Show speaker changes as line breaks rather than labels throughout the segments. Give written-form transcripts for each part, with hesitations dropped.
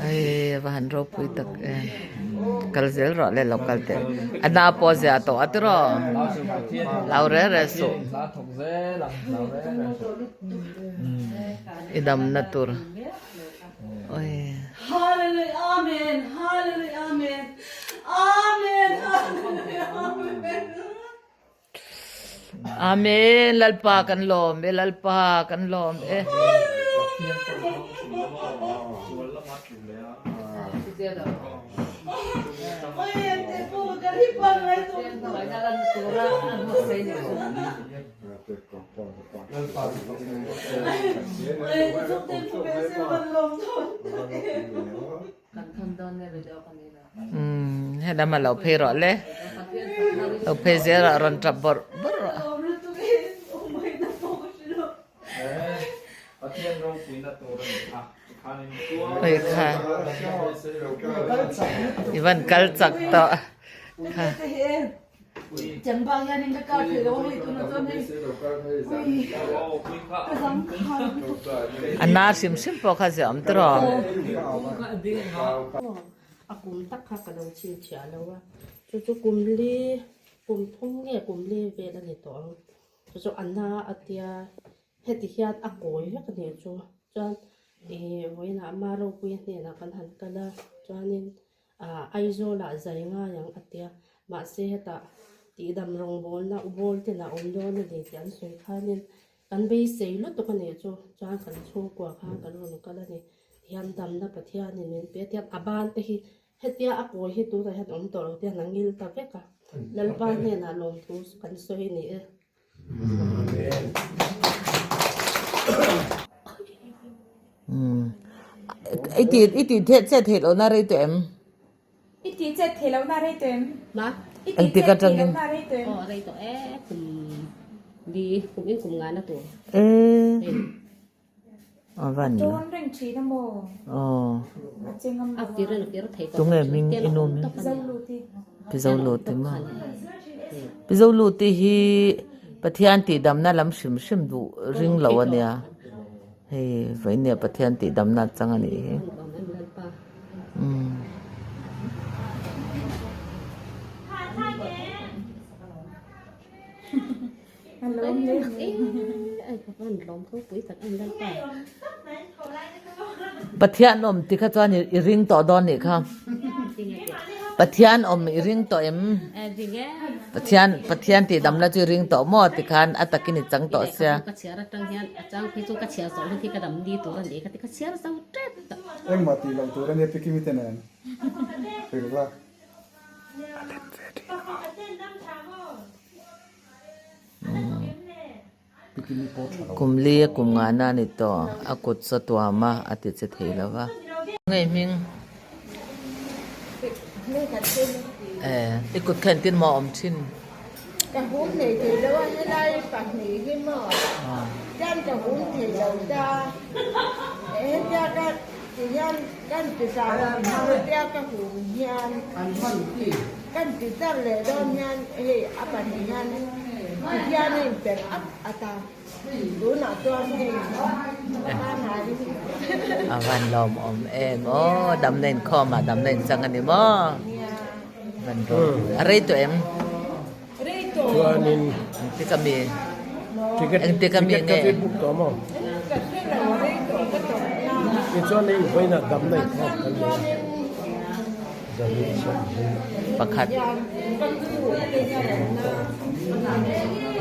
Ai va han ropui tak em. Kal zel rawh le lo kal teh. A na pawh zia tawh a tiraw. Hlau reng reng suh. I damna tur. Oi.
Hallelujah Amen Hallelujah Amen Amen Hallelujah Amen.
Amen Lalpa kan lawm e Lalpa kan lawm e. Umm helam a lo phei rawh le lo phei zel rawh rawn tap bawrh bawrh rawh. Hei kha i van kal chak tawh kha. A na hrim hrim pawh kha ziah awm tiraw.
A kum tak kha ka lo chhinchhiah lo a, chu chu kum li kum thum nge kum li vel a ni tawh ang, chu chu a na a tia heti hian a kawi vek a nih chu, chuan ih vawiinah Maropuia hnenah kan han kal a chuanin Ah Aizawlah zai ngai ang a tia, mahse hetah tihdam rawngbawlna u bawl ten a awm dawn a ni tih an sawi khanin kan beisei lutuk a nih chu chuan kan chhungkua khan kan rawn kal a ni. Tihian damna Pathianin min pe a, tihian a ban te hi hetia a kawi hi tunah hian awm tawh lo tihian a ngil ta vek a, Lalpa hnenah lawmthu kan sawi a ni e.
I ti i ti chet chet theih lohna rei tawh em?
I ti chet theih lohna rei tawh em?
Ma?
I ti chet theih lohna rei tawh em?
Aw rei tawh e kum li kum in kum ngana tur.
E a van
la. Tawn reng thin a maw?
Aw.
A che ngam
lo a. A kir a kir thei tawh.
Tunge hming i nu hming?
Zoluti.
Pi Zoluti maw? Pi Zoluti hi Pathian tihdamna lam hrim hrim duh ring lo a nia. Hei vawinia Pathian tihdamna chang a nih hi. Umm. Pathian awm ti kha chuan i ring tawh dawn nih kha. Pathian awm i ring tawh em? Pathian Pathian tih damna chu i ring tawh maw ti khan a takin i chang tawh sia.
Engmah tih loh tur a nia Pikimi te nen hrilh la. A let ve thin a.
Kum li a kum ngahna a ni tawh, a kut saw tuam a, a ti che thei lo va. Ngei hming eh i kut kha engtin maw a awm thin?
Ka hum nei thei lo a, helai pahnih hi maw chuan ka hum thei lo ta, hetia ka ti hian kan ti zang hetia ka hum hian kan ti char leh dawn hian hei a pahnih hian ti hian a inperh at at a, tunah chuan hei pangngai
A van lawmawm em aw, damna inkhawmah damna inchang a ni maw? Van rawh. A rei tawh em?
Rei tawh.
Chuanin
Engtik a mi?
Ticket
Engtik a mi
ticket ka
nge?
ti book tawh maw?
Ka hre lo a rei tawh ka tawp na.
Tichuan hei vawiinah damna inkhawm kan nei a. Zali sawmhnih.
Pakhat.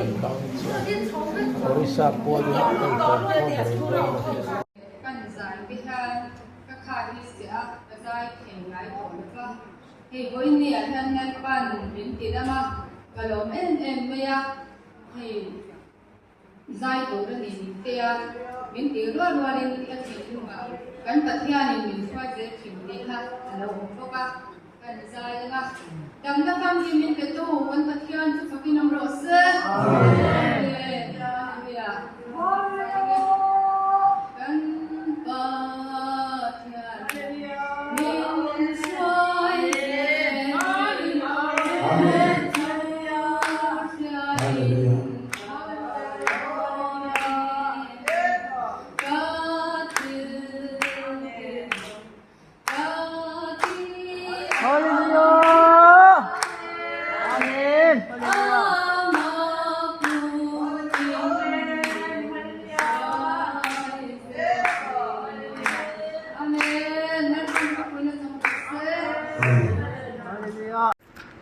An bang chiah. Orissa pualin a inkhawm khawm reng dawn a.
Kan zai te hian ka kha hi siah a, ka zai thei ngai tawh lo va. Hei vawinia hian Lalpa'n min ti dam a, ka lawm em em mai a, hei zai tur a ni min te a, min ti rual rualin ka thinlungah kan Pathianin min hruai zel thin tih kha a lo awm bawk a, kan zai ang a, damna famkim min petu kan Pathian chu fakin awm rawh se. Amen. Hallelujah. Kan Pathian.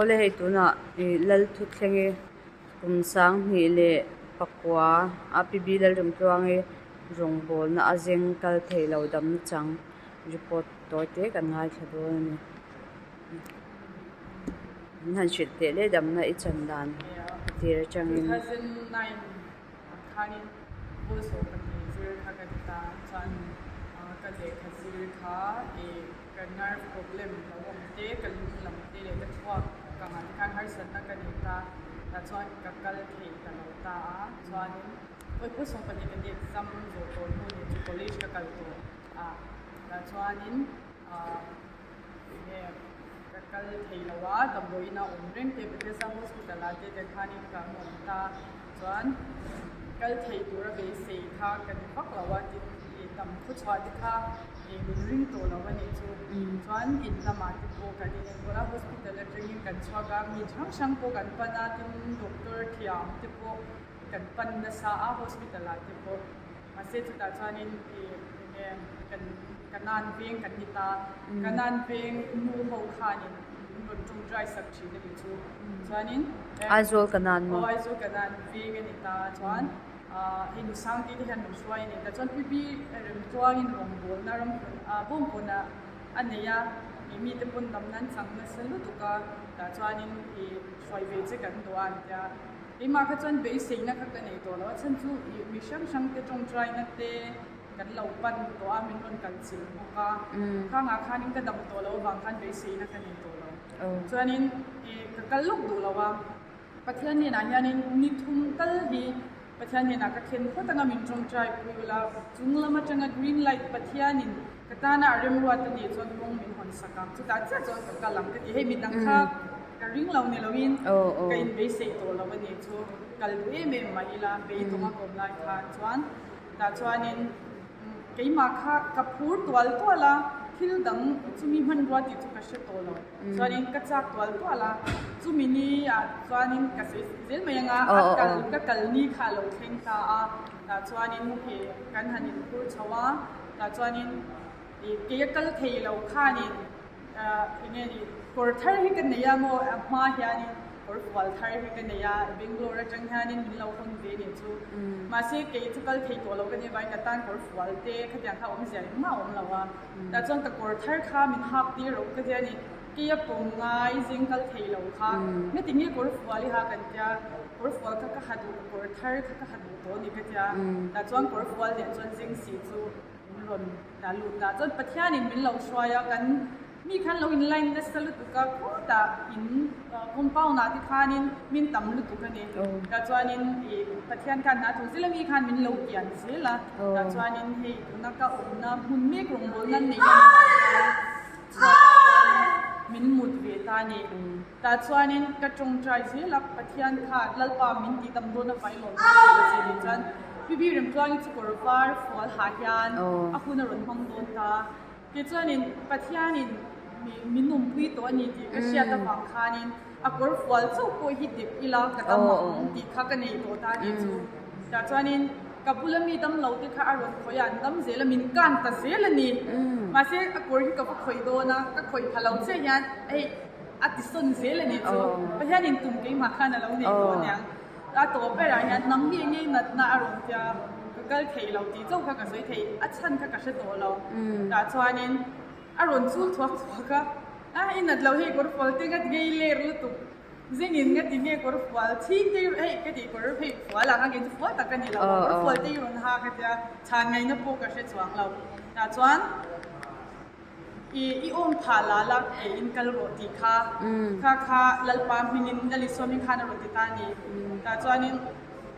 Awle hei tunah ih lal thuthleng hi kum sanghnih leh pakua a Pi Bi Lalremtluangi rawngbawlna a zeng kal thei lo dam nachang report tawi te kan ngaithla dawn a ni. An han hrilh teh leh damna i chan dan tir atangin.
Khanin Bawlsawm ka ti zir kha ka ti ta chuan ka lehkha zir kha ih ka nerve problem lo awm te ka lung lam te leh ka thluak ka ngah te khan harsatna ka nei ta tah chuan ka kal thei ta lo ta a chuanin awi Bawlsawm pahnih ka ti exam zawh tawh hnu ni chu college ka kal tawh a tah chuanin ah enge ka kal thei lo a damdawiin a awm reng te Bethesda hospital ah te te khanin ka awm ta. Chuan kal thei tura beisei kha ka ni vak lo a, tin ih dam khawchhuah te kha ih min ring tawh lo a nih chu. Chuan in lamah te pawh kan inenkawl a, hospital atangin kan chhuak a, mi hrang hrang pawh kan pan a, tin doctor thiam te pawh kan pan nasa a hospital ah te pawh. Mahse chutah chuanin ih enge kan Kanan veng kan ni ta, Kanan veng nu ho khanin min rawn tawngtai sak thin a nih chu. Chuanin
Aizawl Kanan maw?
Aw Aizawl Kanan veng a ni ta chuan hei nu Sangte te hian min hruai a ni ta chuan Pi Pi Remtluangin rawngbawlna ramhmun ah bawngkawnah a nei a, ih mite pawn damna an chang nasa lutuk a, tah chuanin ih hruai ve che kan duh a an tia. Keimah kha chuan beiseina kha ka nei tawh lo a chhan chu ih mi hrang hrang te tawngtaina te kan lo pan tawh a, min rawn kal chilh bawk a, khangah khanin ka dam tawh loh avang khan beiseina ka nei tawh lo. Chuanin ih ka kal lawk duh lo a, Pathian hnenah hianin ni thum tal hi Pathian hnenah ka khen phawt anga min tawngtai pui ula, chung lam atanga green light Pathianin ka tana a remruat a nih chuan kawng min hawn sak ang, chutah chiah chuan ka kal ang ka ti. Hei midang kha ka ring lo ni loin ka inbeisei tawh lo a nih chu, kal duh em em mah ila beidawng a kawm lai khan chuan. Tah chuanin keimah kha ka phur tual tual a, thil dang chumi hmanrua tih chu ka hre tawh lo. Chuanin ka chak tual tual a, chumi ni ah chuanin ka sawi zel mai anga a kal ka kal ni kha a lo thleng ta a. Tah chuanin ih kan han inphur chho a, tah chuanin ih kei a kal thei lo khanin Eng nge ni, kawr thar hi ka nei a maw a hma hianin kawr fual thar hi ka nei a, Bangalore atang hianin min lo hawn ve nih chu. Mahse kei chu kal thei tawh lo ka nia vangin ka tan kawr fual te khatiang kha awmzia engmah a awm lo a. Tah chuan ka kawr thar kha min hak tir rawh ka tia ni, kei a pawm ngai zing kal thei lo kha ngati nge kawr fual i ha kan tia, kawr fual kha ka ha duh ka kawr thar kha ka ha duh tawh a ni ka tia. Tah chuan kawr fual nen chuan zing si chu min rawn dah lut ta. Chuan Pathianin min lo hruai a, kan mi khan lo in line nasa lutuk a, khawtah in compound ah te khanin min tam lutuk a ni. Tah chuanin ih Pathian khan hna thawk zel a, mi khan min lo kian zel a. Tah chuanin hei tuna ka awmna hmun mek rawngbawlna neih a ni mahse chhuatah hianin min mut ve ta a ni. Tah chuanin ka tawngtai zel a, Pathian kha Lalpa min tih dam dawn avai lawm ka ti a che ni chuan Pi Remtluangi chu kawr var fual hah hian a hun a rawn hmang dawn ta. Kei chuanin Pathianin min awmpui tawh a ni tih ka hriat avang khanin a kawr fual chauh pawh hi dep ila ka dam ang tih kha ka nei tawh ta a ni chu. Tah chuanin ka bula mi damlo te kha a rawn khawih a, an dam zel a, min kan ta zel a ni. Mahse a kawr hi ka va khawih dawn a, ka khawih pha lo chiah hian hei A ti sawn zel a nih chu. Pathianin tum keimah khan a lo nei tawh aniang. A tawp berah hian nang hi enge natna a rawn tia ka kal thei lo tih chauh kha ka sawi thei. A chhan kha ka hre tawh lo. Tah chuanin a rawn chul thuak thuak a, a i nat lo hei kawr fual te nga ti nge i ler lutuk. Zengin nga ti nge kawr fual chhing te hei ka tih kawr hei fual ang a kei chu fual tak a ni lo a, kawr fual te i rawn hak a tia chhan ngaihna pawh ka hre chuang lo. Tah chuan. I i awm tha la la ke in kal rawh tih kha kha kha Lalpa hmingin Lal Isua hming khan a rawn ti ta a ni. Tah chuanin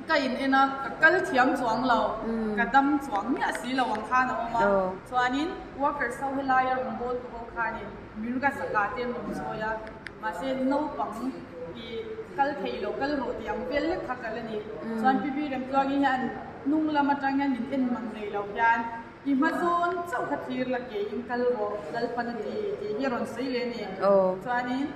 ka in en a, ka kal thiam chuang lo, ka dam chuang miah si lo ang khan a awm a. Chuanin workers ho helaia rawn bawl tu ho khanin Mirga zaka te an rawn chawi a, mahse naupang i kal thei lo kal rawh tih ang vel lek kha kal a ni. Chuan Pi Pi Remtluangi hian hnung lam atang hian min en mang nei lo hian I hma zawn chauh kha thlir la ke in kal rawh Lalpan a ti tih hi a rawn sawi leh a ni. Chuanin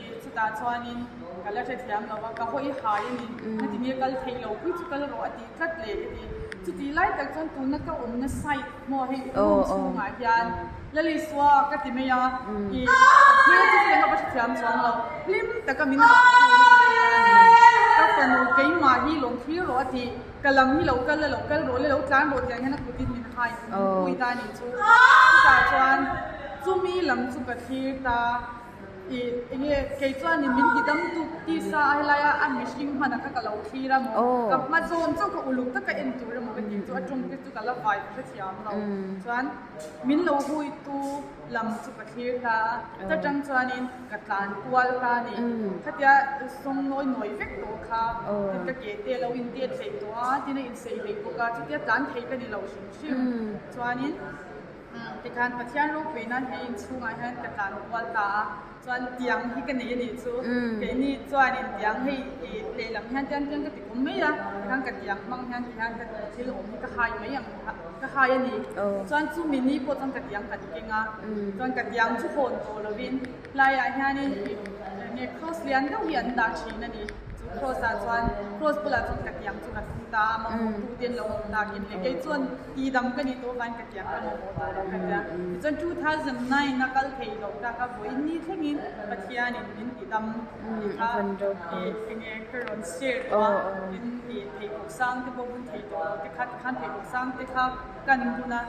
i chutah chuanin ka la hrethiam lo va, ka hawi hai a ni. Heti nge kal theih lo pui chu kal rawh a tih tlat leh ka ti. Chutih lai tak chuan tuna ka awmna side maw hei room chhungah hian Lalisua ka ti mai a, i hmel chu chutiang a va hrethiam chuang lo, hlim taka min au ho hi ka hre ta a ni. Ka fanu keimah hi lawm thlir rawh a ti, ka lam hi lo kal la lo kal rawh le lo tlan rawh tiang hian a kutin min hai min pui ta a nih chu. Chutah chuan chumi lam chu ka thlir ta. I enge kei chuanin min ti dam tuk tisa a helaia a mihring hman a kha ka lo thlir a maw ka hma zawn chauh kha uluk taka en tur emaw ka tih chu a tawng te chu ka la vai ka hrethiam lo chuan min lo hui tu lam chu ka thlir ta a ta tang chuanin ka tlan kual ta a ni khatia sawng nawi nawi vek tawh kha tin ka ke te a lo in tet hlei tawh a tin a inseih hlei bawk a chutia tlan thei ka ni lo hrim hrim chuanin. Tikhan Pathian ropui nan he inchhungah hian ka tlan kual ta a, chuan tiang hi ka nei a nih chu. Keini chuanin tiang hei i lehlam hian tiang tiang ka ti kawm mai a, tikhan ka tiang hmang hian tihian ka thil awm hi ka hai mai ang ka hai a ni. Chuan chumi ni pawh chuan ka tiang kan keng a, chuan ka tiang chu hawn tawh lovin tlaiah hianin ih enge cross lian deuh hi an dah thin a ni. Chu cross ah chuan cross bulah chuan ka tiang chu ka tung ta a, mamawh tu te an lo awm takin leh kei chuan Ti dam ka ni tawh vain ka tiang ka mamawh tawh lo ka tia. Tichuan 2009 a kal thei loh ta kha vawiin ni thlengin Pathianin min ti dam tih kha enge ka rawn share tawh a. Tin i pheikhawk sang te pawh bun thei tawh lo te kha tikhan pheikhawk sang te kha kan bun a,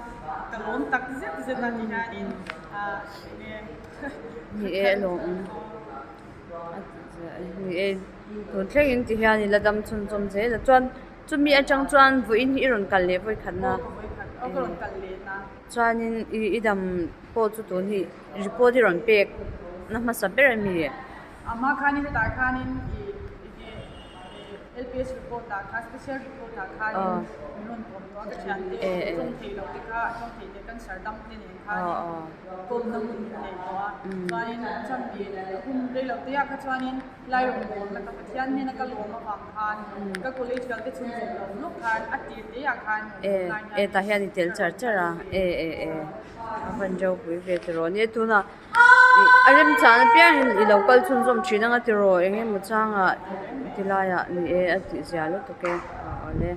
ka lawm tak zet zet a ti hianin enge
Ni e a lawm ni e tun thlengin ti hian i la dam chhunzawm zel a chuan Chumi atang chuan vawiin hi i rawn kal leh vawi khat na. Chuanin i i dam pawh chu tun hi report i rawn pek na hmasa ber a mi?
Ama khanin hetah khanin i i LPS report ah kha special report ah khanin min rawn kawm tawh a ka thiante tawng thei lo te kha tawng thei te cancer dam te nen khanin kawmna hun nei tawh a chuanin chuan mi hun rei lo te ah kha chuanin Lai rawngbawlna ka Pathian hnena ka lawm avang khan ka college kal te chhung zawm lo lawk khan a tir te ah khan
E e tah hian i tel char char a e e e a van ropui ve tiraw nia tunah ih a remchang apiangin i lo kal chhunzawm thin anga tiraw eng emaw changah tilaiah ni e a tih zia lutuk e awle.